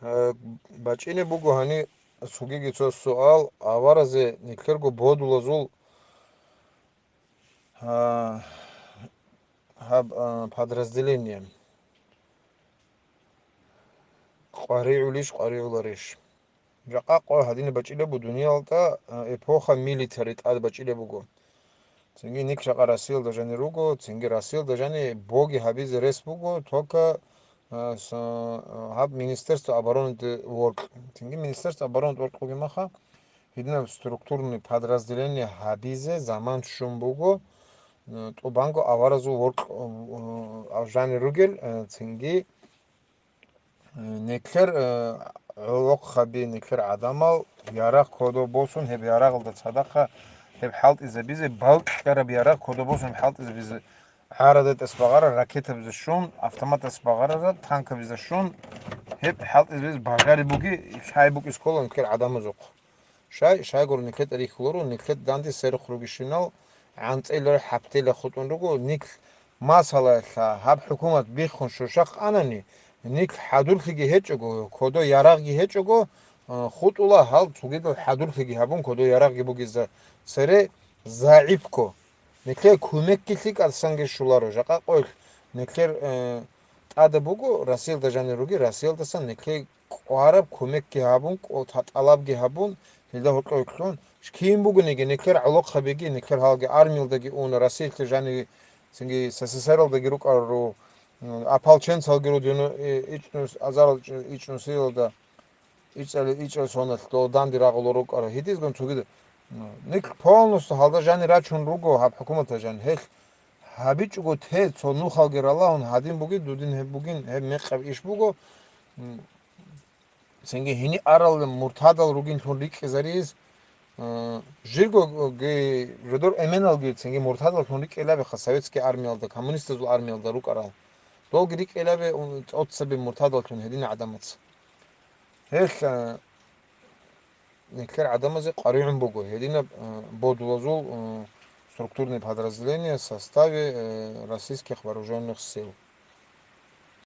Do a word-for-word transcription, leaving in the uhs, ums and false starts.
Э, бачӀине буго гьани цогиги цо суал, аваразе никлъерго бодулазул, а, гьаб, а, подразделение къваригӀулищ, къваригӀуларищ? Жакъа къо гьадинаб бачӀилеб бу дуниялда, а, эпоха милитари тӀад бачӀилеб буго. Цинги никлъ жакъа Россиялда жанир руго, цинги Россиялда жани боги гьабизе рес буго, только, а, с-, а, гьаб Министерство обороны воркь. Цинги Министерство обороны воркьуги маха, гьединаб структурный подразделение гьабизе заман щун буго, а, тӀубанго аваразул воркь, а, а, жанир ругел, а, цинги Э, никлъер, э, гӀолохъаби, никлъер гӀадамал ярагъ кодоб босун, гьеб ярагъалда цадахъа гьеб хӀалтӀизабизе, балкьараб ярагъ кодоб босун гьеб хӀалтӀизабизе, гӀараде тӀасбагъараб ракетабизе щун, автоматалъ багъарараб танкабизе щун, гьеб хӀалтӀизабизе бажари буги, лъай букӀис ккола никлъер гӀадамазухъ. Шай, шайгур никлъетӀа рихьуларо, никлъетӀ данде серухъ ругищинал, гӀанцӀила хӀаптила хутӀун руго, никлъ масалаялъа гьаб хӀукумат биххун щущахъ анани, никлъ хӀадурлъиги гьечӀого, кодо ярагъги гьечӀого, а, хутӀула гьал цогидал хӀадурлъиги гьабун, кодо ярагъги бугезда цере загӀипго. Никлъе кумекги лъикӀалъсанги щоларо, жакъа къоялъ никлъер, э, тӀада буго, Россиялда жанир руги, Россиялдасан никлъе кӀвараб кумекги гьабун, кӀо-, та-, тӀалабги гьабун, гьелда гьоркьовеклъун, кин бугониги, никлъер гӀолохъабиги, никлъер гьалги армиялдаги уна, Россиялъе жаниги, цинги СССР-алдаги рукӀарал ру-, м, ополченцалги ру дину, и-, ичӀнус-, азарал чӀ-, ичӀнусиялда, ичӀали-, ичӀал соналъ дол данде рагъулал рукӀарал. Гьедизгун цогида, м, никлъ полностью гьалда жани рачун руго гьаб хӀукуматда жани. Гьелъ гьабичӀого те, цо нухалги ралагьун гьадин бугин, дудин гьеб бугин, гьеб мекъаб иш буго, м, Цинги гьини арал муртадал ругинлъун рикӀкӀизарис, э, жиргоги жодор эменалги цинги муртадаллъун рикӀкӀелабиха советский армиялда, коммунистазул армиялда рукӀарал. Долги рикӀкӀелаби ун-, тӀоцаби муртадаллъун гьедин гӀадамаца. Гьелъ, э, никлъер гӀадамазе къваригӀун буго гьединаб, э, бодулазул, э, структурный подразделение в составе, э, российских вооружённых сил.